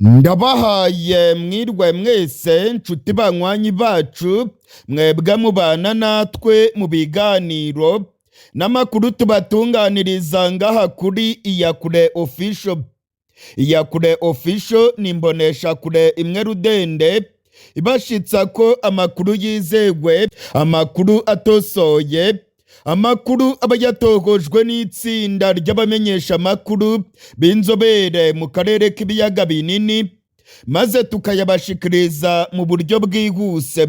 Ndabahaye mwirwe mwese, nshuti banywanyi bacu, mwebwe mubana natwe mu biganiro n'amakuru tubatunganiriza ngaha kuri Iyakure Official. Iyakure Official ni imboneshakure imwe rudende ibashitsa ko amakuru yizewe, amakuru atosoye, amakuru aba yatohojwe n'itsinda ry'abamenyeshamakuru b'inzobere mu karere k'ibiyaga binini, maze tukayabashikiriza mu buryo bwihuse.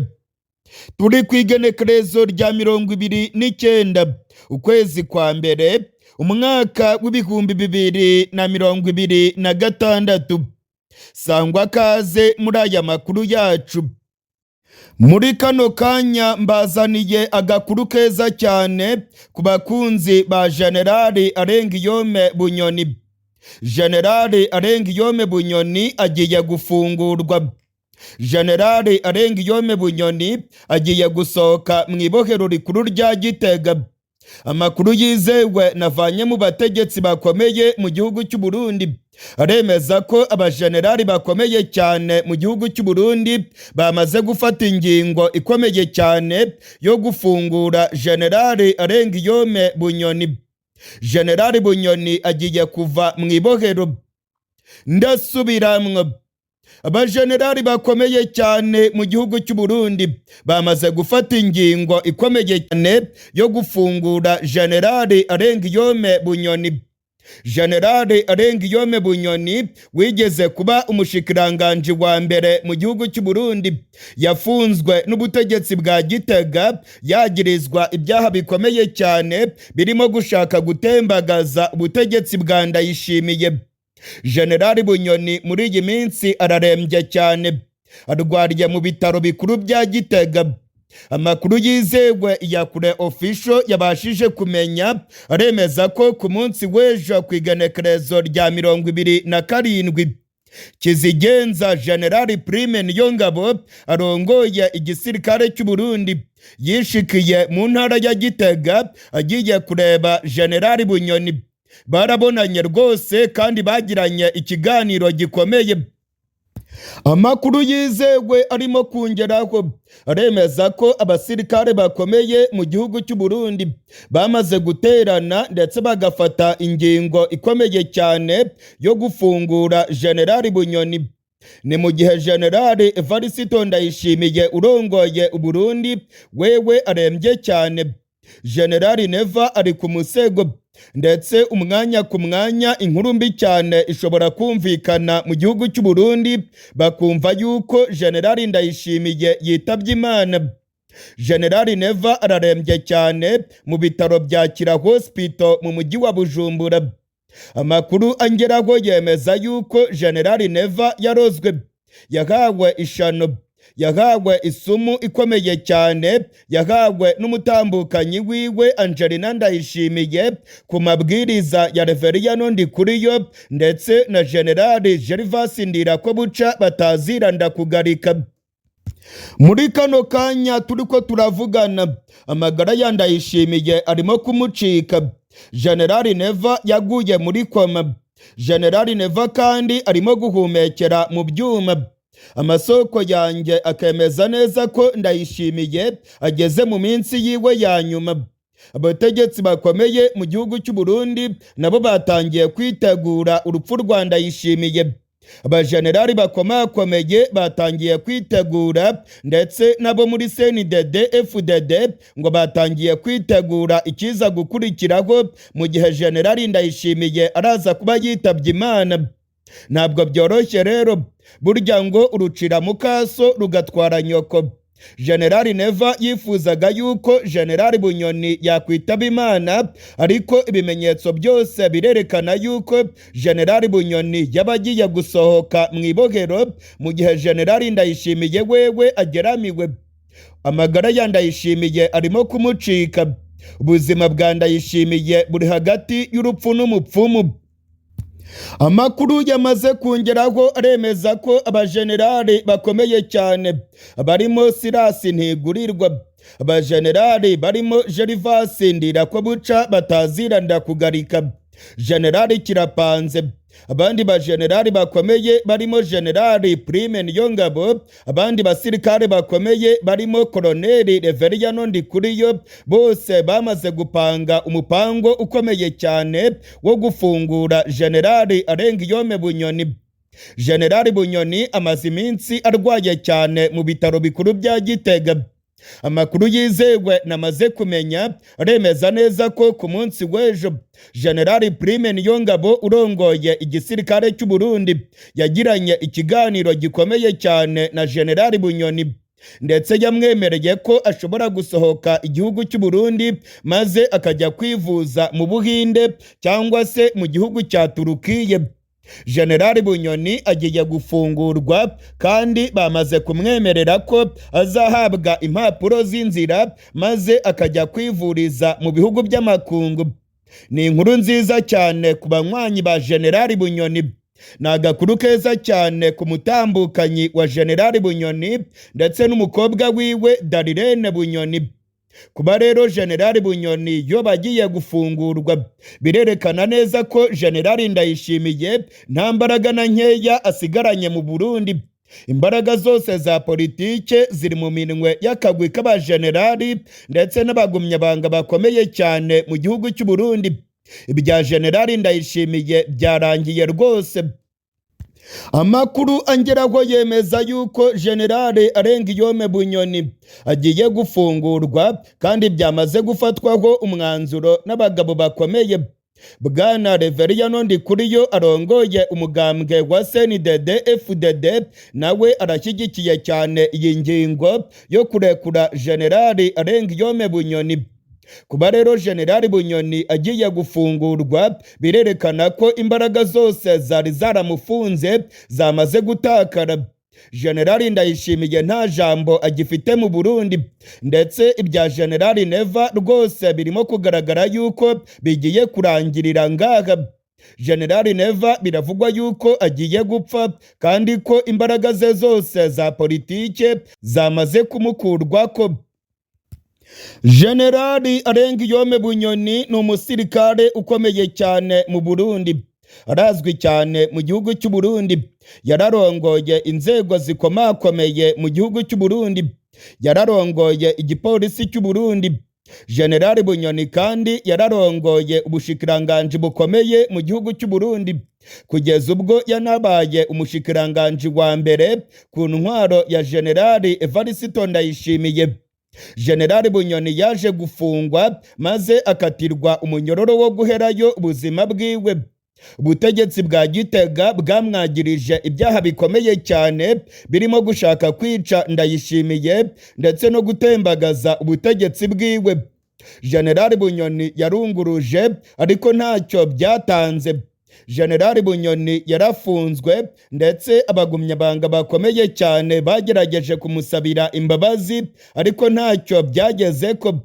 Turi ku igenekerezo rya 29 ukwezi kwa mbere, umwaka w'2026. Sangwa kaze muri aya makuru yacu. Muri kano kanya mbazaniye agakuru keza cyane ku bakunzi ba Generali Arengiyome Bunyoni. Generali Arengiyome Bunyoni agiye gufungurwa. Generali Arengiyome Bunyoni agiye gusohoka mu ibohero rikuru rya Gitega. Amakuru yizewe navanye mu bategetsi bakomeye mu gihugu cy'u Burundi aremeza ko abajenerali bakomeye cyane mu gihugu cy'u Burundi bamaze gufata ingingo ikomeye cyane yo gufungura Generali Arengiyome Bunyoni. Generali Bunyoni agiye kuva mu ibohero. Ndasubiramwo, abajenerali bakomeye cyane mu gihugu cy'u Burundi bamaze gufata ingingo ikomeye cyane yo gufungura Generali Arengiyome Bunyoni. Generali Arengiyome Bunyoni wigeze kuba umushikiranganji wa mbere mu gihugu cy'u Burundi yafunzwe n'ubutegetsi bwa Gitega, yagirizwa ibyaha bikomeye cyane birimo gushaka gutembagaza ubutegetsi bwa Ndayishimiye. Generali Bunyoni muri iyi minsi ararembye cyane, arwariye mu bitaro bikuru bya Gitega. Amakuru yizewe ya Kure Official yabashije kumenya aremeza ko ku munsi w'ejo, ku igenekerezo rya 27, Kizigenza Generali Prime Niyongabo arongoye igisirikare cy'u Burundi yishikiye mu ntara ya Gitega agiye kureba Generali Bunyoni. Barabonanye rwose kandi bagiranye ikiganiro gikomeye. Amakuru yizewe arimo kungeraho aremeza ko abasirikare bakomeye mu gihugu cy'u Burundi bamaze guterana ndetse bagafata ingingo ikomeye cyane yo gufungura Generali Bunyoni. Ni mu gihe Generali Evariste Ndayishimiye urongoye Uburundi wewe arembye cyane. Generali Neva ari ku musego, ndetse umwanya ku mwanya inkuru mbi cyane ishobora kumvikana mu gihugu cy'u Burundi, bakumva yuko Generali Ndayishimiye yitabye Imana. Generali Neva ararembye cyane mu bitaro bya Kira Hospital mu mujyi wa Bujumbura. Amakuru angeraho yemeza yuko Generali Neva yarozwe, yahawe ishano, yahawe isumu ikomeye cyane, yahawe n'umutambukanyi wiwe Angelina Ndayishimiye ku mabwiriza ya Reveriyano Ndikuriyo ndetse na Generali Gervas Ndirakobuca batazira Ndakugarika. Muri kano kanya turiko turavugana, amagara ya Ndayishimiye arimo kumucika. Generali Neva yaguye muri koma. Generali Neva kandi arimo guhumekera mu byuma. Amasoko yanjye akemeza neza ko Ndayishimiye ageze mu minsi yiwe ya nyuma. Abategetsi bakomeye mu gihugu cy'u Burundi nabo batangiye kwitegura urupfu rwa Ndayishimiye. Abajenerali bakomakomeye batangiye kwitegura, ndetse nabo muri CNDD FDD ngo batangiye kwitegura ikiza gukurikiraho mu gihe Generali Ndayishimiye araza kuba yitabye Imana. Ntabwo byoroshye rero, burya ngo urucira mukaso rugatwara nyoko. Generali Neva yifuzaga yuko Generali Bunyoni yakwitaba Imana, ariko ibimenyetso byose birerekana yuko Generali Bunyoni yaba agiye gusohoka mu ibohero mu gihe Generali Ndayishimiye wewe ageramiwe. Amagara ya Ndayishimiye arimo kumucika. Ubuzima bwa Ndayishimiye buri hagati y'urupfu n'umupfumu. Amakuru yamaze kungeraho aremeza ko abajenerali bakomeye cyane barimo Sirasi Ntigurirwa, abajenerali barimo Gervas Ndirakobuca batazira Ndakugarika, Generali Kirapanze. Abandi bajenerali bakomeye barimo Generali Prime Niyongabo, abandi basirikare bakomeye barimo Koloneli Reveriyano Ndikuriyo, bose bamaze gupanga umupango ukomeye cyane wo gufungura Generali Arengiyome Bunyoni. Generali Bunyoni amaze iminsi arwaye cyane mu bitaro bikuru bya Gitega. Amakuru yizewe namaze kumenya aremeza neza ko ku munsi w'ejo Generali Prime Niyongabo urongoye igisirikare cy'u Burundi yagiranye ikiganiro gikomeye cyane na Generali Bunyoni, ndetse yamwemereye ko ashobora gusohoka igihugu cy'u Burundi maze akajya kwivuza mu Buhinde cyangwa se mu gihugu cya Turukiye. Generali Bunyoni agiye gufungurwa kandi bamaze kumwemerera ko azahabwa impapuro z'inzira maze akajya kwivuriza mu bihugu by'amakungu. Ni inkuru nziza cyane ku banywanyi ba Generali Bunyoni. Ni agakuru keza cyane ku mutambukanyi wa Generali Bunyoni ndetse n'umukobwa wiwe Darirene Bunyoni. Kuba rero Generali Bunyoni yo bagiye gufungurwa birerekana neza ko Generali Ndayishimiye nta mbaraga na nkeya asigaranye mu Burundi. Imbaraga zose za politike ziri mu minwe y'akagwi k'abajenerali ndetse n'abagumyabanga bakomeye cyane mu gihugu cy'u Burundi. Ibya Generali Ndayishimiye byarangiye rwose. Amakuru angeraho yemeza yuko Generale Arengiyome Bunyoni agiye gufungurwa kandi byamaze gufatwaho umwanzuro n'abagabo bakomeye. Bwana Reveriyano Ndikuriyo arongoye umugambwe wa CNDD FDD nawe arashyigikiye cyane iyi ngingo yo kurekura Generali Arengiyome Bunyoni. Kuba rero Generali Bunyoni agiye gufungurwa birerekana ko imbaraga zose zari zaramufunze zamaze gutakara. Generali Ndayishimiye nta jambo agifite mu Burundi, ndetse ibya Generali Neva rwose birimo kugaragara yuko bigiye kurangirira ngaha. Generali Neva biravugwa yuko agiye gupfa kandi ko imbaraga ze zose za politike zamaze kumukurwako. Generali Arengiyome Bunyoni ni umusirikare ukomeye cyane mu Burundi, arazwi cyane mu gihugu cy'u Burundi. Yararongoye inzego zikomakomeye mu gihugu cy'u Burundi, yararongoye igipolisi cy'u Burundi. Generali Bunyoni kandi yararongoye ubushikiranganji bukomeye mu gihugu cy'u Burundi, kugeza ubwo yanabaye umushikiranganji wa mbere ku ntwaro ya Generali Evariste Ndayishimiye. Generali Bunyoni yaje gufungwa maze akatirwa umunyororo wo guherayo ubuzima bwiwe. Ubutegetsi bwa Gitega bwamwagirije ibyaha bikomeye cyane birimo gushaka kwica Ndayishimiye ndetse no gutembagaza ubutegetsi bwiwe. Generali Bunyoni yarunguruje ariko ntacyo byatanze. Generali Bunyoni yarafunzwe ndetse abagumyabanga bakomeye cyane bagerageje kumusabira imbabazi ariko ntacyo byageze ko.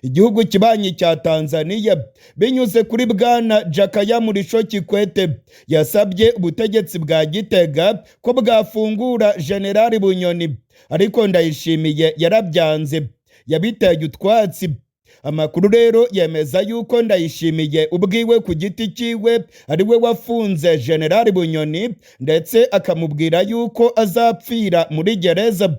Igihugu kibanyi cya Tanzania binyuze kuri Bwana Jakaya Mrisho Kikwete yasabye ubutegetsi bwa Gitega ko bwafungura Generali Bunyoni, ariko Ndayishimiye yarabyanze, yabiteye utwatsi. Amakuru rero yemeza yuko Ndayishimiye ubwiwe ku giti cyiwe ari we wafunze Generali Bunyoni ndetse akamubwira yuko azapfira muri gereza.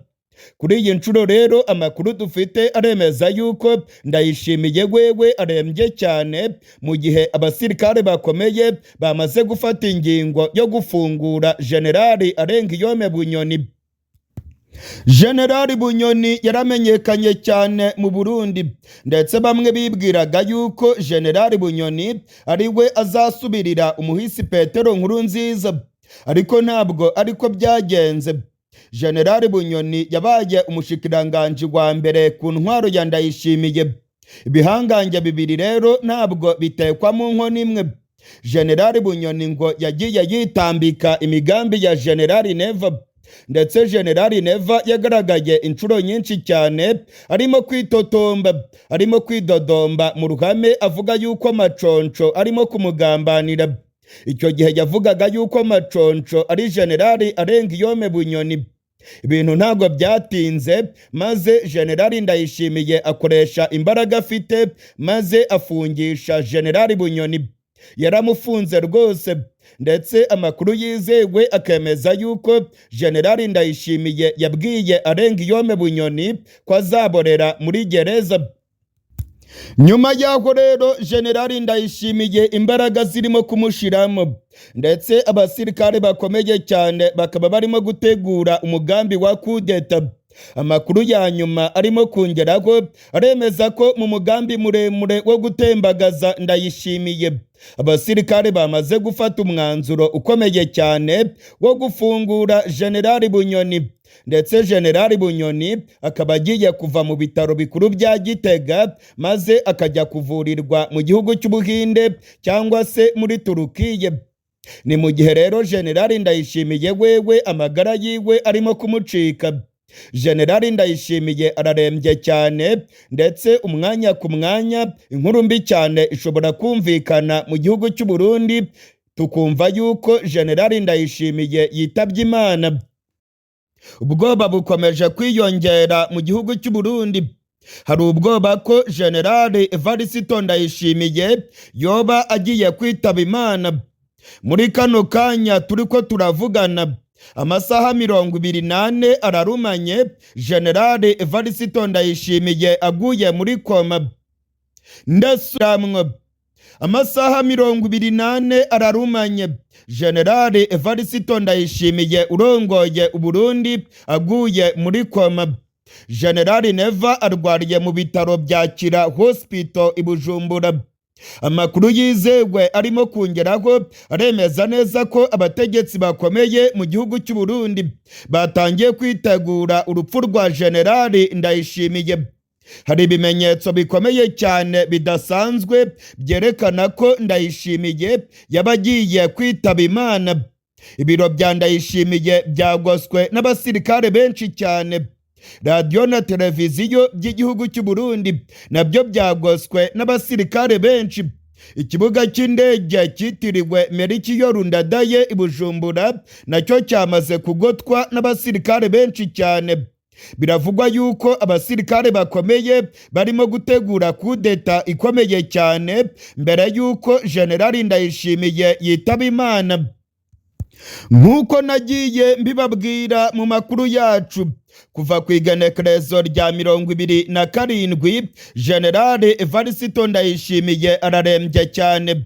Kuri iyi nshuro rero amakuru dufite aremeza yuko Ndayishimiye wewe arembye cyane, mu gihe abasirikare bakomeye bamaze gufata ingingo yo gufungura Generali Arengiyome Bunyoni. Generali Bunyoni yaramenyekanye cyane mu Burundi, ndetse bamwe bibwiraga yuko Generali Bunyoni ari we azasubirira umuhisi Petero Nkurunziza, ariko ntabwo ariko byagenze. Generali Bunyoni yabaye umushikiranganji wa mbere ku ntwaro ya Ndayishimiye. Ibihangange bibiri rero ntabwo bitekwa mu nkono imwe. Generali Bunyoni ngo yagiye yitambika imigambi ya Generali Neva, ndetse Generali Neva yagaragaye inshuro nyinshi cyane arimo kwitotomba, arimo kwidodomba mu ruhame avuga yuko Maconco arimo kumugambanira. Icyo gihe yavugaga yuko Maconco ari Generali Arengiyome Bunyoni. Ibintu ntabwo byatinze maze Generali Ndayishimiye akoresha imbaraga afite maze afungisha Generali Bunyoni. Yaramufunze rwose. Ndetse amakuru yizewe akemeza yuko Generali Ndayishimiye yabwiye Arengiyome Bunyoni ko azaborera muri gereza. Nyuma y'aho rero Generali Ndayishimiye imbaraga zirimo kumushiramo, ndetse abasirikare bakomeye cyane bakaba barimo gutegura umugambi wa kudeta. Amakuru ya nyuma arimo kongeraho aremeza ko mu mugambi muremure wo gutembagaza Ndayishimiye, abasirikare bamaze gufata umwanzuro ukomeye cyane wo gufungura Generali Bunyoni, ndetse Generali Bunyoni akaba agiye kuva mu bitaro bikuru bya Gitega maze akajya kuvurirwa mu gihugu cy'Ubuhinde cyangwa se muri Turukiye. Ni mu gihe rero Generali Ndayishimiye wewe amagara yiwe arimo kumucika. Generali Ndayishimiye ararembye cyane, ndetse umwanya ku mwanya inkuru mbi cyane ishobora kumvikana mu gihugu cy'u Burundi, tukumva yuko Generali Ndayishimiye yitabye Imana. Ubwoba bukomeje kwiyongera mu gihugu cy'u Burundi. Hari ubwoba ko Generali Evariste Ndayishimiye yoba agiye kwitaba Imana. Muri kano kanya turiko turavugana, amasaha 24 ararumanye Generali Evariste Ndayishimiye aguye muri koma. Ndasuramwo, amasaha 24 ararumanye Generali Evariste Ndayishimiye urongoye Uburundi aguye muri koma. Generali Neva arwariye mu bitaro bya Kira Hospital i Bujumbura. Amakuru yizewe arimo kongeraho aremeza neza ko abategetsi bakomeye mu gihugu cy'u Burundi batangiye kwitegura urupfu rwa Generali Ndayishimiye. Hari ibimenyetso bikomeye cyane bidasanzwe byerekana ko Ndayishimiye yaba agiye kwitaba Imana. Ibiro bya Ndayishimiye byagoswe n'abasirikare benshi cyane. Radiyo na televiziyo by'igihugu cy'u Burundi nabyo byagoswe n'abasirikare benshi. Ikibuga cy'indege cyitiriwe Merikiyo Ndadaye i Bujumbura nacyo cyamaze kugotwa n'abasirikare benshi cyane. Biravugwa yuko abasirikare bakomeye barimo gutegura kudeta ikomeye cyane mbere yuko Generali Ndayishimiye yitaba Imana. Nk'uko nagiye mbibabwira mu makuru yacu, kuva ku igenekerezo rya 27, Generali Evariste Ndayishimiye ararembye cyane.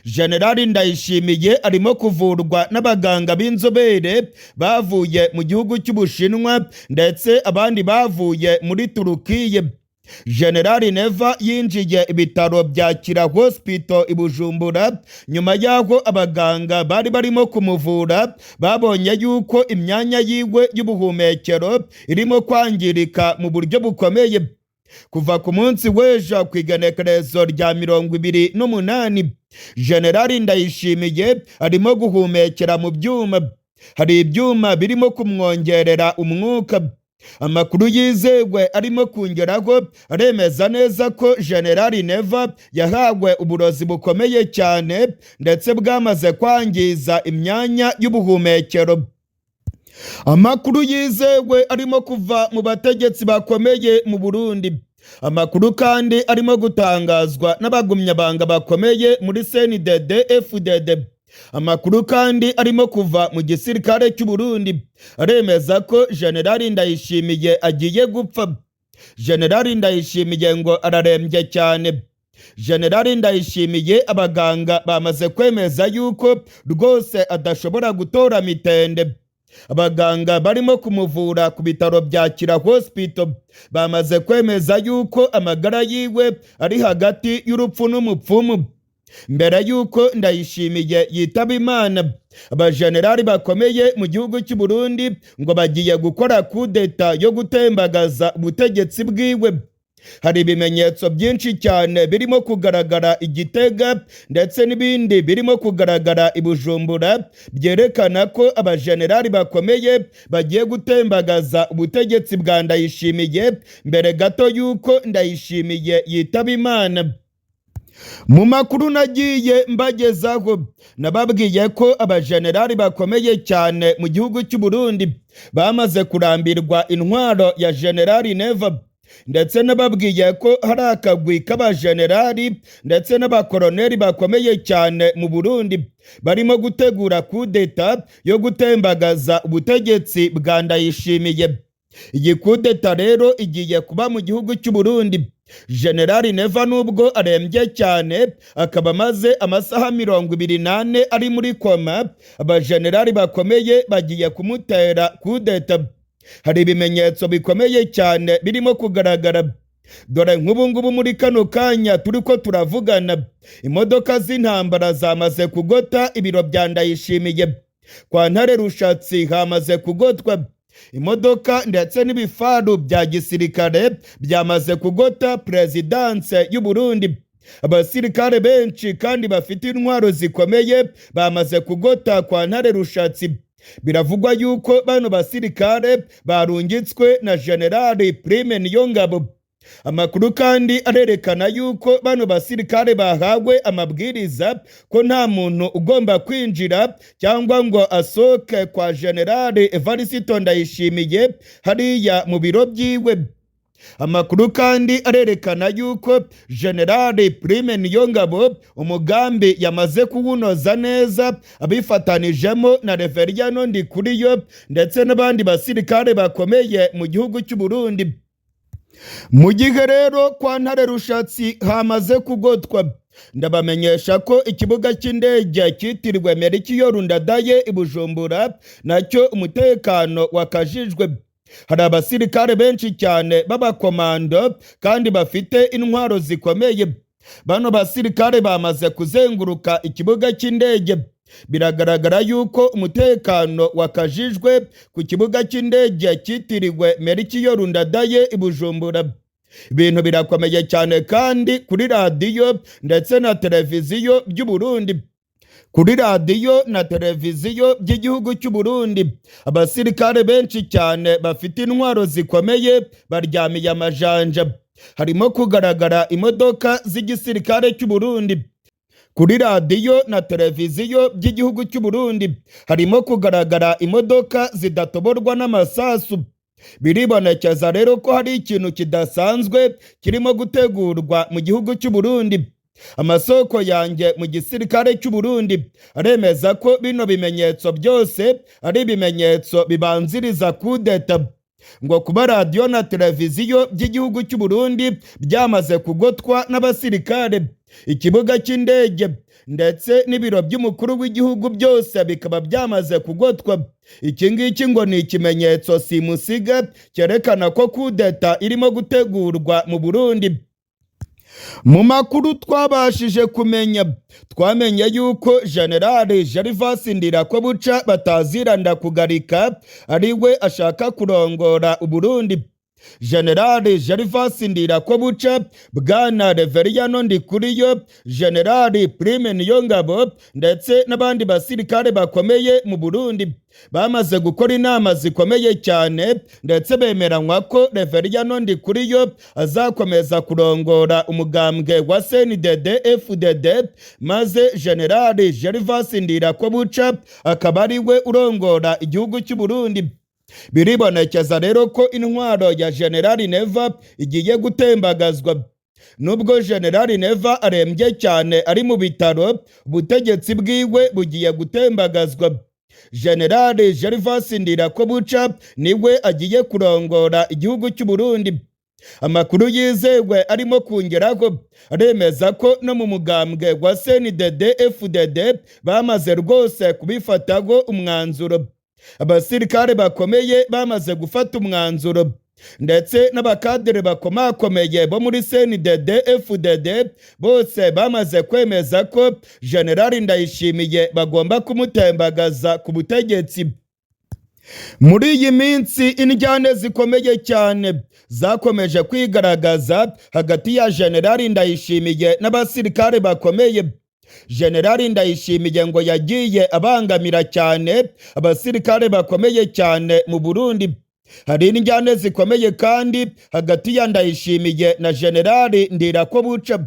Generali Ndayishimiye arimo kuvurwa n'abaganga b'inzobere bavuye mu gihugu cy'Ubushinwa, ndetse abandi bavuye muri Turukiye. Generali Neva yinjiye ibitaro bya Kira Hospital i Bujumbura nyuma y'aho abaganga bari barimo kumuvura babonye yuko imyanya yiwe y'ubuhumekero irimo kwangirika mu buryo bukomeye. Kuva ku munsi w'ejo ku igenekerezo rya 28, Generali Ndayishimiye arimo guhumekera mu byuma. Hari ibyuma birimo kumwongerera umwuka. Amakuru yizewe arimo kongeraho aremeza neza ko Generali Neva yahawe uburozi bukomeye cyane, ndetse bwamaze kwangiza imyanya y'ubuhumekero. Amakuru yizewe arimo kuva mu bategetsi bakomeye mu Burundi. Amakuru kandi arimo gutangazwa n'abagumyabanga bakomeye muri CNDD FDD. Amakuru kandi arimo kuva mu gisirikare cy'u Burundi aremeza ko Generali Ndayishimiye agiye gupfa. Generali Ndayishimiye ngo ararembye cyane. Generali Ndayishimiye abaganga bamaze kwemeza yuko rwose adashobora gutora mitende. Abaganga barimo kumuvura ku bitaro bya Kira Hospital bamaze kwemeza yuko amagara yiwe ari hagati y'urupfu n'umupfumu. Mbere yuko Ndayishimiye yitaba Imana, abajenerali bakomeye mu gihugu cy'u Burundi ngo bagiye gukora kudeta yo gutembagaza ubutegetsi bwiwe. Hari ibimenyetso byinshi cyane birimo kugaragara i Gitega ndetse n'ibindi birimo kugaragara i Bujumbura byerekana ko abajenerali bakomeye bagiye gutembagaza ubutegetsi bwa Ndayishimiye mbere gato yuko Ndayishimiye yitaba Imana. Mu makuru nagiye mbagezaho, nababwiye ko abajenerali bakomeye cyane mu gihugu cy'u Burundi bamaze kurambirwa intwaro ya Generali Neva. Ndetse nababwiye ko hari akagwi k'abajenerali ndetse n'abakoroneri bakomeye cyane mu Burundi barimo gutegura kudeta yo gutembagaza ubutegetsi bwa Ndayishimiye. Iyi kudeta rero igiye kuba mu gihugu cy'u Burundi. Generali Neva nubwo arembye cyane, akaba amaze amasaha 24 ari muri koma, abajenerali bakomeye bagiye kumutera kudeta. Hari ibimenyetso bikomeye cyane birimo kugaragara. Dore nk'ubu ngubu muri kano kanya turi ko turavugana, imodoka z'intambara zamaze kugota ibiro bya Ndayishimiye. Kwa Ntare Rushatsi hamaze kugotwa. Imodoka ndetse n'ibifaru bya gisirikare byamaze kugota perezidanse y'u Burundi. Abasirikare benshi kandi bafite intwaro zikomeye bamaze kugota kwa Ntare Rushatsi. Biravugwa yuko bano basirikare barungitswe na Generali Prime Niyongabo. Amakuru kandi arerekana yuko bano basirikare bahawe amabwiriza ko nta muntu ugomba kwinjira cyangwa ngo asohoke kwa Generali Evariste Ndayishimiye hariya mu biro byiwe. Amakuru kandi arerekana yuko Generali Prime Niyongabo umugambi yamaze kuwunoza neza, abifatanijemo na Reveriyano Ndikuriyo ndetse n'abandi basirikare bakomeye mu gihugu cy'u Burundi. Mu gihe rero kwa Ntare Rushatsi hamaze kugotwa, ndabamenyesha ko ikibuga cy'indege cyitiriwe Melchior Ndadaye i Bujumbura nacyo umutekano wakajijwe. Hari abasirikare benshi cyane b'abakomando kandi bafite intwaro zikomeye. Bano basirikare bamaze kuzenguruka ikibuga cy'indege. Biragaragara yuko umutekano wakajijwe ku kibuga cy'indege cyitiriwe Melchior Ndadaye i Bujumbura. Ibintu birakomeye cyane kandi kuri radiyo ndetse na televiziyo by'u Burundi. Kuri radiyo na televiziyo by'igihugu cy'u Burundi, abasirikare benshi cyane bafite intwaro zikomeye baryamiye amajanja. Harimo kugaragara imodoka z'igisirikare cy'u Burundi. Kuri radiyo na televiziyo by'igihugu cy'u Burundi harimo kugaragara imodoka zidatoborwa n'amasasu. Biribonekeza rero ko hari ikintu kidasanzwe kirimo gutegurwa mu gihugu cy'u Burundi. Amasoko yanjye mu gisirikare cy'u Burundi aremeza ko bino bimenyetso byose ari ibimenyetso bibanziriza kudeta. Ngo kuba radiyo na televiziyo by'igihugu cy'u Burundi byamaze kugotwa n'abasirikare, ikibuga cy'indege ndetse n'ibiro by'umukuru w'igihugu byose bikaba byamaze kugotwa, iki ngiki ngo ni ikimenyetso simusiga cyerekana ko kudeta irimo gutegurwa mu Burundi. Mu makuru twabashije kumenya, twamenye yuko Generali Gervas Ndirakobuca bataziranda kugarika ari we ashaka kurongora Uburundi. Generali Gervas Ndirakobuca, Bwana Reveriyano Ndikuriyo, Generali Prime Niyongabo ndetse n'abandi basirikare bakomeye mu Burundi bamaze gukora inama zikomeye cyane, ndetse bemeranywa ko Reveriyano Ndikuriyo azakomeza kurongora umugambwe wa CNDD FDD, maze Generali Gervas Ndirakobuca akaba ari we urongora igihugu cy'u Burundi. Biribonekeza rero ko intwaro ya Generali Neva igiye gutembagazwa. Nubwo Generali Neva arembye cyane ari mu bitaro, ubutegetsi bwiwe bugiye gutembagazwa. Generali Gervas Ndirakobuca niwe agiye kurongora igihugu cy'u Burundi. Amakuru yizewe arimo kongeraho aremeza ko no mu mugambwe wa CNDD FDD bamaze rwose kubifataho umwanzuro. Abasirikare bakomeye bamaze gufata umwanzuro, ndetse n'abakadere bakomakomeye bo muri CNDD FDD bose bamaze kwemeza ko Generali Ndayishimiye bagomba kumutembagaza ku butegetsi. Muri iyi minsi indyane zikomeye cyane zakomeje kwigaragaza hagati ya Generali Ndayishimiye n'abasirikare bakomeye. Generali Ndayishimiye ngo yagiye abangamira cyane abasirikare bakomeye cyane mu Burundi. Hari indyane zikomeye kandi hagati ya Ndayishimiye na Generali Ndirakobuca.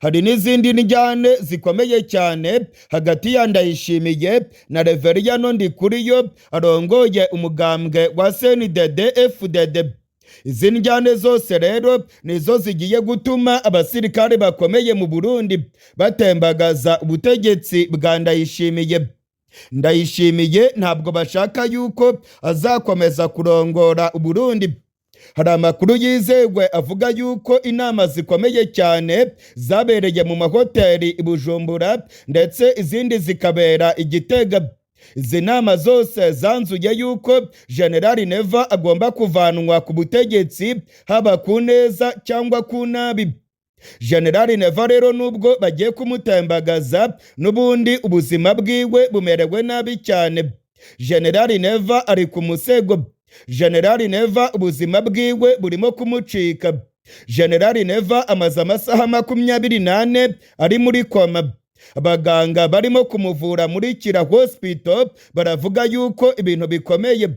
Hari n'izindi njyane zikomeye cyane hagati ya Ndayishimiye na Reveriyano Ndikuriyo arongoye umugambwe wa CNDD FDD. Izi njyane zose rero nizo zigiye gutuma abasirikare bakomeye mu Burundi batembagaza ubutegetsi bwa Ndayishimiye. Ndayishimiye ntabwo bashaka yuko azakomeza kurongora Uburundi. Hari amakuru yizewe avuga yuko inama zikomeye cyane zabereye mu mahoteli i Bujumbura, ndetse izindi zikabera i Gitega. Izi nama zose zanzuye yuko Generali Neva agomba kuvanwa ku butegetsi, haba ku neza cyangwa ku nabi. Generali Neva rero, nubwo bagiye kumutembagaza, n'ubundi ubuzima bwiwe bumerewe nabi cyane. Generali Neva ari ku musego. Generali Neva ubuzima bwiwe burimo kumucika. Generali Neva amaze amasaha 24 ari muri koma. Abaganga barimo kumuvura muri Kira Hospital baravuga yuko ibintu bikomeye.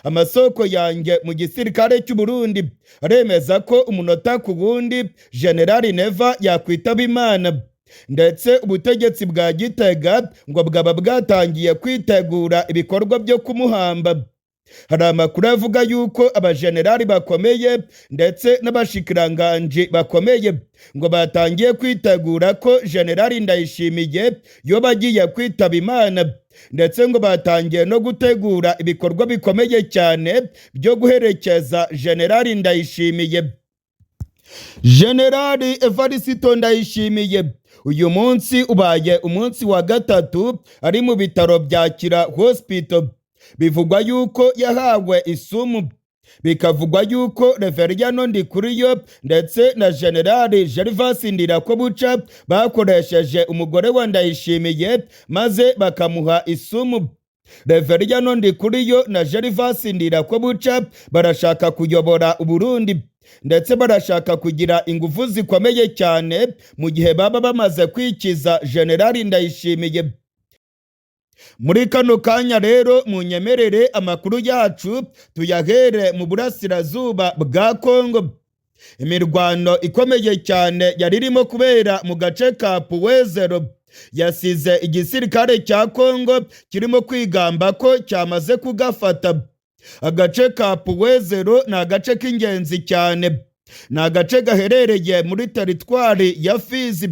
Amasoko yanjye mu gisirikare cy'u Burundi aremeza ko umunota ku wundi Generali Neva yakwitaba Imana, ndetse ubutegetsi bwa Gitega ngo bwaba bwatangiye kwitegura ibikorwa byo kumuhamba. Hari amakuru avuga yuko abajenerali bakomeye ndetse n'abashikiranganji bakomeye ngo batangiye kwitegura ko Generali Ndayishimiye yoba agiye kwitaba Imana, ndetse ngo batangiye no gutegura ibikorwa bikomeye cyane byo guherekeza Generali Ndayishimiye. Generali Evariste Ndayishimiye uyu munsi ubaye umunsi wa gatatu ari mu bitaro bya Kira Hospital. Bivugwa yuko yahawe isumu, bikavugwa yuko Reveriyano Ndikuriyo ndetse na Generali Gervas Ndirakobuca bakoresheje umugore wa Ndayishimiye maze bakamuha isumu. Reveriyano Ndikuriyo na Gervas Ndirakobuca barashaka kuyobora Uburundi, ndetse barashaka kugira ingufu zikomeye cyane mu gihe baba bamaze kwikiza Generali Ndayishimiye. Muri kano kanya rero munyemerere amakuru yacu tuyahere mu burasirazuba bwa Kongo. Imirwano ikomeye cyane yari irimo kubera mu gace ka Puwezero yasize igisirikare cya Kongo kirimo kwigamba ko cyamaze kugafata. Agace ka Puwezero ni agace k'ingenzi cyane, ni agace gaherereye muri teritwari ya Fizi,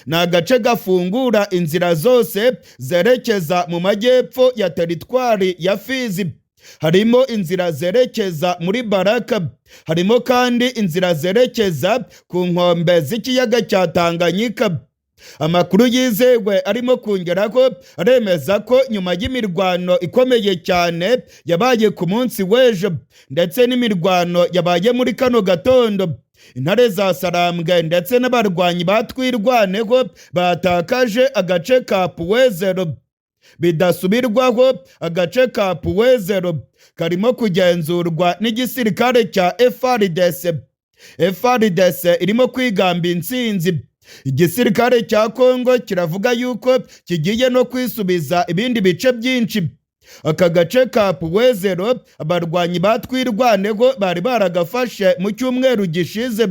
ni agace gafungura inzira zose zerekeza mu majyepfo ya teritwari ya Fizi. Harimo inzira zerekeza muri Baraka, harimo kandi inzira zerekeza ku nkombe z'ikiyaga cya Tanganyika. Amakuru yizewe arimo kongeraho aremeza ko nyuma y'imirwano ikomeye cyane yabaye ku munsi w'ejo, ndetse n'imirwano yabaye muri kano gatondo, intare za Sarambwe ndetse n'abarwanyi batwirwaneho batakaje agace ka Puwezero. Bidasubirwaho, agace ka Puwezero karimo kugenzurwa n'igisirikare cya FARDC. FARDC irimo kwigamba intsinzi. Igisirikare cya Kongo kiravuga yuko kigiye no kwisubiza ibindi bice byinshi. Aka gace ka Puwezero abarwanyi batwirwaneho bari baragafashe mu cyumweru gishize.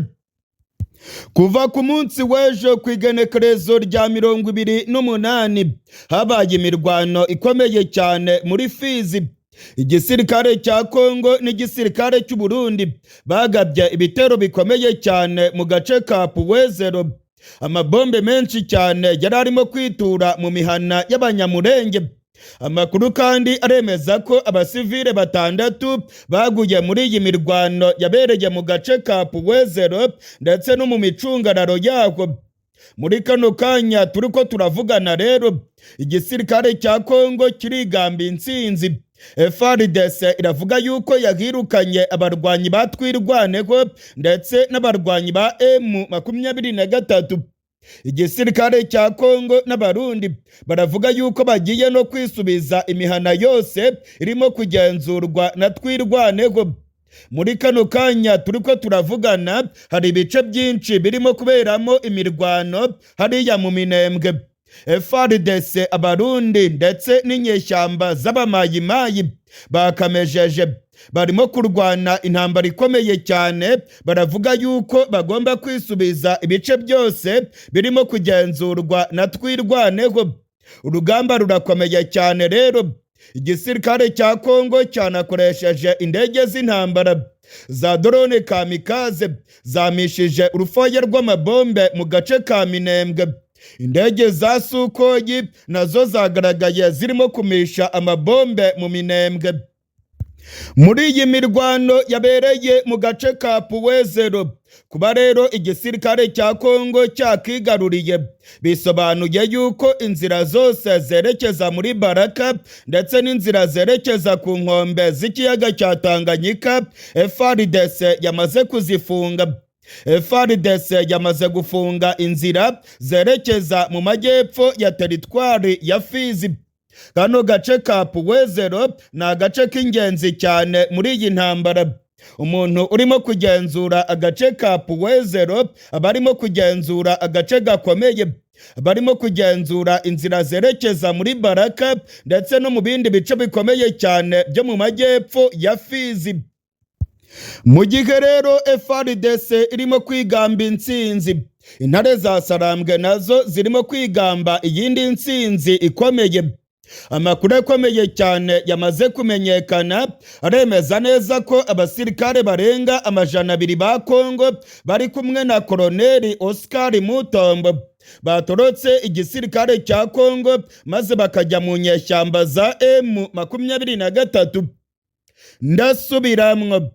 Kuva ku munsi w'ejo ku igenekerezo rya 28 habaye imirwano ikomeye cyane muri Fizi. Igisirikare cya Kongo n'igisirikare cy'u Burundi bagabye ibitero bikomeye cyane mu gace ka Puwezero. Amabombe menshi cyane yari arimo kwitura mu mihana y'Abanyamurenge. Amakuru kandi aremeza ko abasivile 6 baguye muri iyi mirwano yabereye mu gace ka Puwezero ndetse no mu micungararo yako. Muri kano kanya turiko turavugana rero, igisirikare cya Kongo kirigamba intsinzi. FARDC iravuga yuko yahirukanye abarwanyi batwirwaneho ndetse n'abarwanyi ba M23. Igisirikare cya Kongo n'Abarundi baravuga yuko bagiye no kwisubiza imihana yose irimo kugenzurwa na twirwaneho. Muri kano kanya turiko turavugana hari ibice byinshi birimo kuberamo imirwano hariya mu Minembwe. FARDC, Abarundi ndetse n'inyeshyamba z'abamayimayi bakamejeje barimo kurwana intambara ikomeye cyane. Baravuga yuko bagomba kwisubiza ibice byose birimo kugenzurwa na twirwaneho. Urugamba rurakomeye cyane rero. Igisirikare cya Kongo cyanakoresheje indege z'intambara. Za drone kamikaze zamishije urufaya rw'amabombe mu gace ka Minembwe. Indege za Sukhoi nazo zagaragaye zirimo kumisha amabombe mu Minembwe. Muri iyi mirwano yabereye mu gace ka Puwezero, kuba rero igisirikare cya Kongo cyakigaruriye bisobanuye yuko inzira zose zerekeza muri Baraka ndetse n'inzira zerekeza ku nkombe z'ikiyaga cya Tanganyika FARDC yamaze kuzifunga. FARDC yamaze gufunga inzira zerekeza mu majyepfo ya teritwari ya Fizi. Kano gace ka Puwezero ni agace k'ingenzi cyane muri iyi ntambara. Umuntu urimo kugenzura agace ka Puwezero aba arimo kugenzura agace gakomeye, barimo kugenzura inzira zerekeza muri Baraka ndetse no mu bindi bice bikomeye cyane byo mu majyepfo ya Fizi. Mu gihe rero FARDC irimo kwigamba intsinzi, intare za Sarambwe nazo zirimo kwigamba iyindi ntsinzi ikomeye. Amakuru akomeye cyane yamaze kumenyekana aremeza neza ko abasirikare barenga 200 ba Kongo bari kumwe na Koloneli Oscar Mutombo batorotse igisirikare cya Kongo maze bakajya mu nyeshyamba za M23. Ndasubiramwo,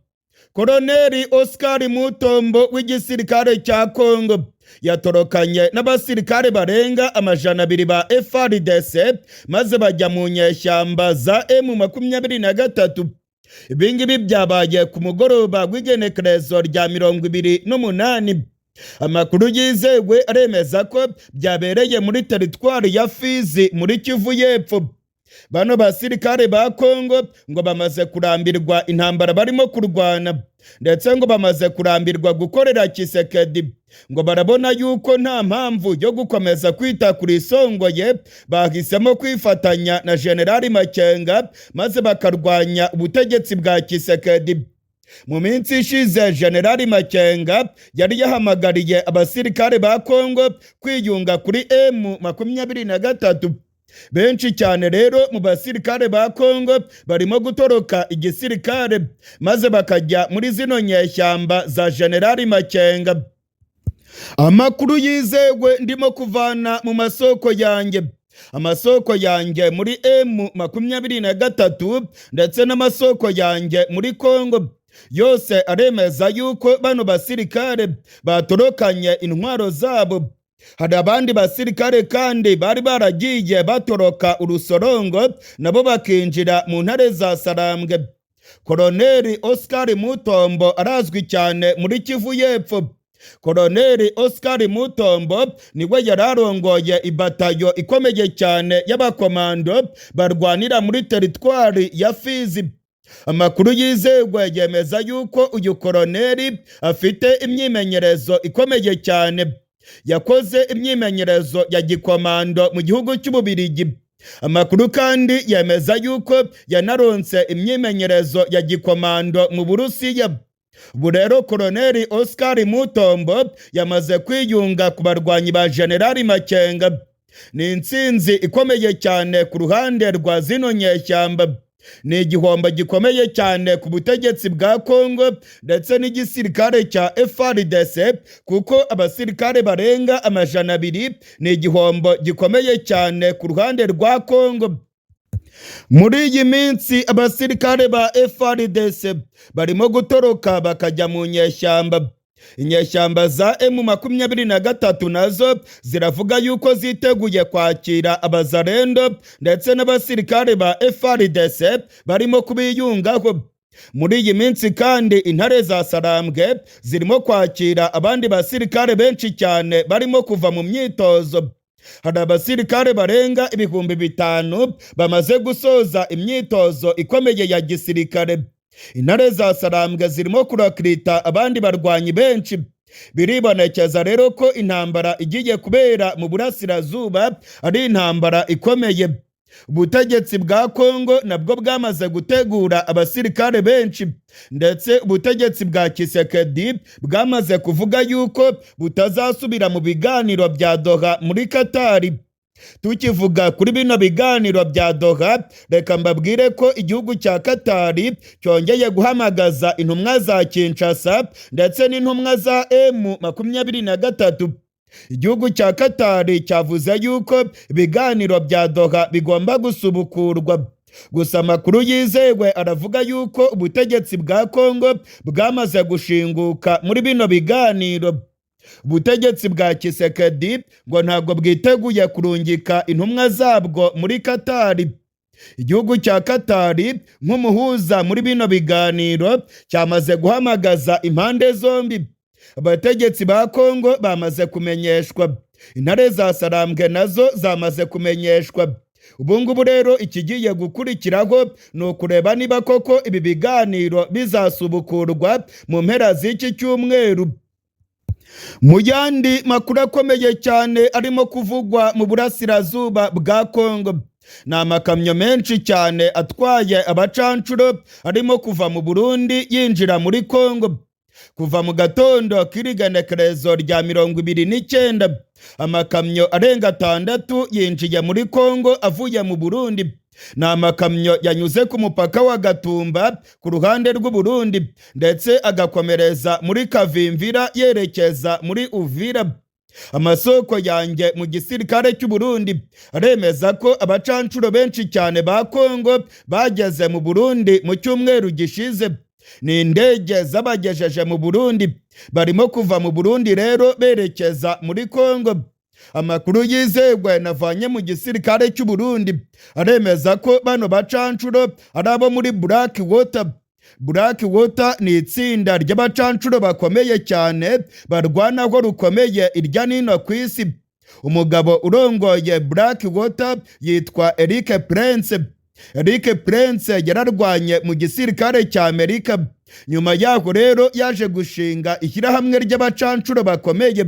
Koloneli Oscar Mutombo w'igisirikare cya Kongo yatorokanye n'abasirikare barenga 200 ba FARDC maze bajya mu nyeshyamba za M23. Ibingibi byabaye ku mugoroba w'igenekerezo rya 28. Amakuru yizewe aremeza ko byabereye muri teritwari ya Fizi muri Kivu y'Epfo. Bano basirikare ba Kongo ngo bamaze kurambirwa intambara barimo kurwana, ndetse ngo bamaze kurambirwa gukorera Tshisekedi. Ngo barabona yuko nta mpamvu yo gukomeza kwita kuri isongoye, bahisemo kwifatanya na Generali Makenga maze bakarwanya ubutegetsi bwa Tshisekedi. Mu minsi ishize Generali Makenga yari yahamagariye abasirikare ba Kongo kwiyunga kuri M23. Benshi cyane rero mu basirikare ba Kongo barimo gutoroka igisirikare maze bakajya muri zino nyeshyamba za Generali Makenga. Amakuru yizewe ndimo kuvana mu masoko yanjye, amasoko yanjye muri M23 ndetse n'amasoko yanjye muri Kongo yose aremeza yuko bano basirikare batorokanye intwaro zabo. Hari abandi basirikare kandi bari baragiye batoroka urusorongo nabo bakinjira mu ntare za Sarambwe. Koloneli Oscar Mutombo arazwi cyane muri Kivu y'Epfo. Koloneli Oscar Mutombo niwe yari arongoye ibatayo ikomeye cyane y'abakomando barwanira muri teritwari ya Fizi. Amakuru yizewe yemeza yuko uyu koloneli afite imyimenyerezo ikomeye cyane. Yakoze imyimenyerezo ya gikomando mu gihugu cy'Ububirigi. Amakuru kandi yemeza yuko yanaronse imyimenyerezo ya gikomando mu Burusiya. Ubu rero Koloneli Oscar Mutombo yamaze kwiyunga ku barwanyi ba Generali Makenga. Ni intsinzi ikomeye cyane ku ruhande rwa zino nyeshyamba. Ni igihombo gikomeye cyane ku butegetsi bwa Kongo ndetse n'igisirikare cya FARDC, kuko abasirikare barenga 200 ni igihombo gikomeye cyane ku ruhande rwa Kongo. Muri iyi minsi abasirikare ba FARDC barimo gutoroka bakajya mu nyeshyamba. Inyeshyamba za M23 nazo ziravuga yuko ziteguye kwakira abazarendo ndetse n'abasirikare ba FARDC barimo kubiyungaho. Muri iyi minsi kandi intare za Sarambwe zirimo kwakira abandi basirikare benshi cyane barimo kuva mu myitozo. Hari abasirikare barenga 5000 bamaze gusoza imyitozo ikomeye ya gisirikare. Intare za Sarambwe zirimo kurakirita abandi barwanyi benshi. Biribonekeza rero ko intambara igiye kubera mu burasirazuba ari intambara ikomeye. Ubutegetsi bwa Kongo nabwo bwamaze gutegura abasirikare benshi, ndetse ubutegetsi bwa Tshisekedi bwamaze kuvuga yuko butazasubira mu biganiro bya Doha muri Katari. Tukivuga kuri bino biganiro bya Doha, reka mbabwire ko igihugu cya Katari cyongeye guhamagaza intumwa za Kinshasa ndetse n'intumwa za M23. Igihugu cya Katari cyavuze yuko ibiganiro bya Doha bigomba gusubukurwa. Gusa amakuru yizewe aravuga yuko ubutegetsi bwa Kongo bwamaze gushinguka muri bino biganiro. Ubutegetsi bwa Tshisekedi ngo ntabwo bwiteguye kurungika intumwa zabwo muri Katari. Igihugu cya Katari nk'umuhuza muri bino biganiro cyamaze guhamagaza impande zombi. Abategetsi ba Kongo bamaze kumenyeshwa, intare za Sarambwe nazo zamaze kumenyeshwa. Ubu ngubu rero ikigiye gukurikiraho ni ukureba niba koko ibi biganiro bizasubukurwa mu mpera z'iki cyumweru. Mu yandi makuru akomeye cyane arimo kuvugwa mu burasirazuba bwa Kongo, ni amakamyo menshi cyane atwaye abacancuro arimo kuva mu Burundi yinjira muri Kongo. Kuva mu gatondo k'irigenekerezo rya 29, amakamyo arenga 6 yinjiye muri Kongo avuye mu Burundi. Ni amakamyo yanyuze ku mupaka wa Gatumba ku ruhande rw'u Burundi, ndetse agakomereza muri Kavimvira yerekeza muri Uvira. Amasoko yanjye mu gisirikare cy'u Burundi aremeza ko abacancuro benshi cyane ba Kongo bageze mu Burundi mu cyumweru gishize. Ni indege zabagejeje mu Burundi. Barimo kuva mu Burundi rero berekeza muri Kongo. Amakuru yizegwe navanye mu gisirikare cy'u Burundi aremeza ko bano bacancuro ari abo muri Black Water. Black Water ni itsinda ry'abacancuro bakomeye cyane, barwanaho rukomeye irya nino ku isi. Umugabo urongoye Black Water yitwa Eric Prince. Eric Prince yararwanye mu gisirikare cya Amerika. Nyuma yaho rero yaje gushinga ishyirahamwe ry'abacancuro bakomeye.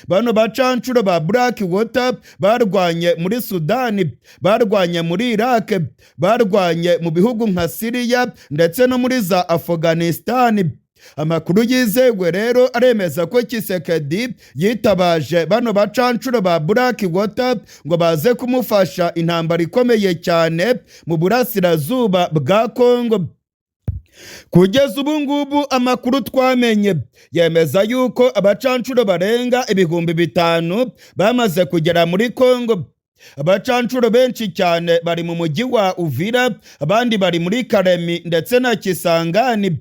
Bano bacancuro ba Black Water barwanye muri Sudani, barwanye muri Iraq, barwanye mu bihugu nka Syria ndetse no muri za Afghanistan. Amakuru yizewe rero aremeza ko Tshisekedi yitabaje bano bacancuro ba Black Water ngo baze kumufasha intambara ikomeye cyane mu burasirazuba bwa Kongo. Kugeza ubu ngubu amakuru twamenye yemeza yuko abacancuro barenga 5000 bamaze kugera muri Kongo. Abacancuro benshi cyane bari mu mujyi wa Uvira, abandi bari muri Karemi ndetse na Kisangani.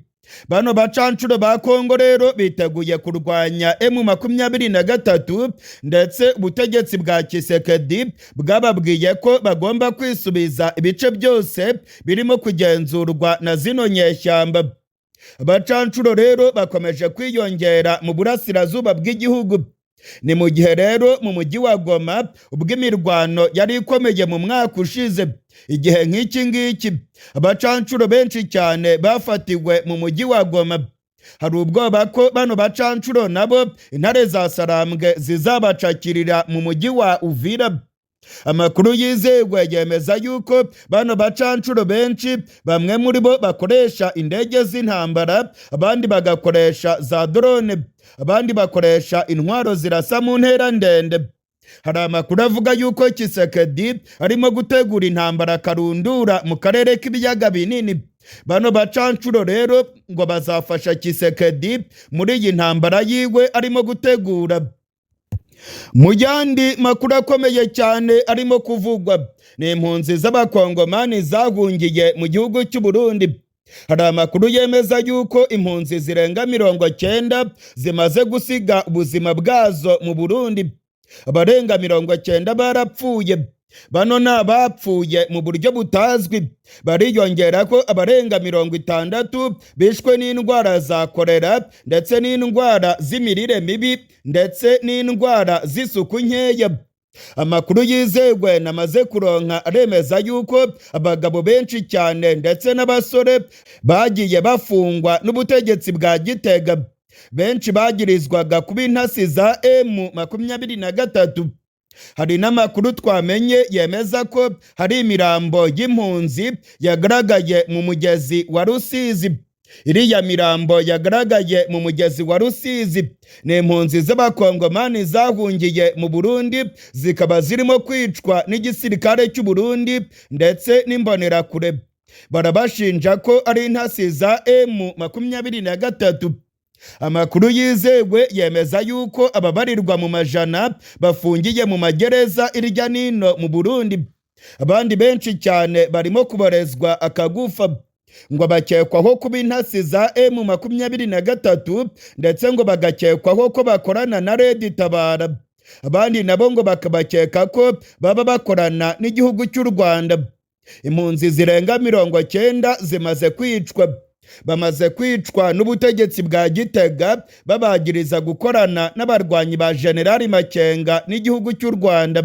Bano bacancuro ba Kongo rero biteguye kurwanya M23, ndetse ubutegetsi bwa Tshisekedi bwababwiye ko bagomba kwisubiza ibice byose birimo kugenzurwa na zino nyeshyamba. Abacancuro rero bakomeje kwiyongera mu burasirazuba bw'igihugu. Ni mu gihe rero mu mujyi wa Goma, ubwo imirwano yari ikomeye mu mwaka ushize igihe nk'iki ngiki, abacancuro benshi cyane bafatiwe mu mujyi wa Goma. Hari ubwoba ko bano bacancuro nabo intare za Sarambwe zizabacakirira mu mujyi wa Uvira. Amakuru yizewe yemeza yuko bano bacancuro benshi, bamwe muri bo bakoresha indege z'intambara, abandi bagakoresha za drone, abandi bakoresha intwaro zirasa mu ntera ndende. Hari amakuru avuga yuko Tshisekedi arimo gutegura intambara karundura mu karere k'ibiyaga binini. Bano bacancuro rero ngo bazafasha Tshisekedi muri iyi ntambara yiwe arimo gutegura. Mu yandi makuru akomeye cyane arimo kuvugwa ni impunzi z'abakongomani zahungiye mu gihugu cy'u Burundi. Hari amakuru yemeza yuko impunzi zirenga 90 zimaze gusiga ubuzima bwazo mu Burundi. Abarenga 90 barapfuye. Bano ni abapfuye mu buryo butazwi. Bariyongera ko abarenga 60 bishwe n'indwara za kolera ndetse n'indwara z'imirire mibi ndetse n'indwara z'isuku nkeya. Amakuru yizewe namaze kuronka aremeza yuko abagabo benshi cyane ndetse n'abasore bagiye bafungwa n'ubutegetsi bwa Gitega. Benshi bagirizwaga kuba intasi za M23. Hari n'amakuru twamenye yemeza ko hari imirambo y'impunzi yagaragaye mu mugezi wa Rusizi. Iriya mirambo yagaragaye mu mugezi wa Rusizi ni impunzi z'Abakongomani zahungiye mu Burundi, zikaba zirimo kwicwa n'igisirikare cy'u Burundi ndetse n'Imbonerakure. Barabashinja ko ari intasi za M23. Amakuru yizewe yemeza yuko ababarirwa mu majana bafungiye mu magereza irya nino mu Burundi. Abandi benshi cyane barimo kuborezwa akagufa, ngo bakekwaho kuba intasi za M23, ndetse ngo bagakekwaho ko bakorana na Red Tabara. Abandi nabo ngo bakabakeka ko baba bakorana n'igihugu cy'u Rwanda. Impunzi zirenga 90 zimaze kwicwa, bamaze kwicwa n'ubutegetsi bwa Gitega, babagiriza gukorana n'abarwanyi ba Generali Makenga n'igihugu cy'u Rwanda.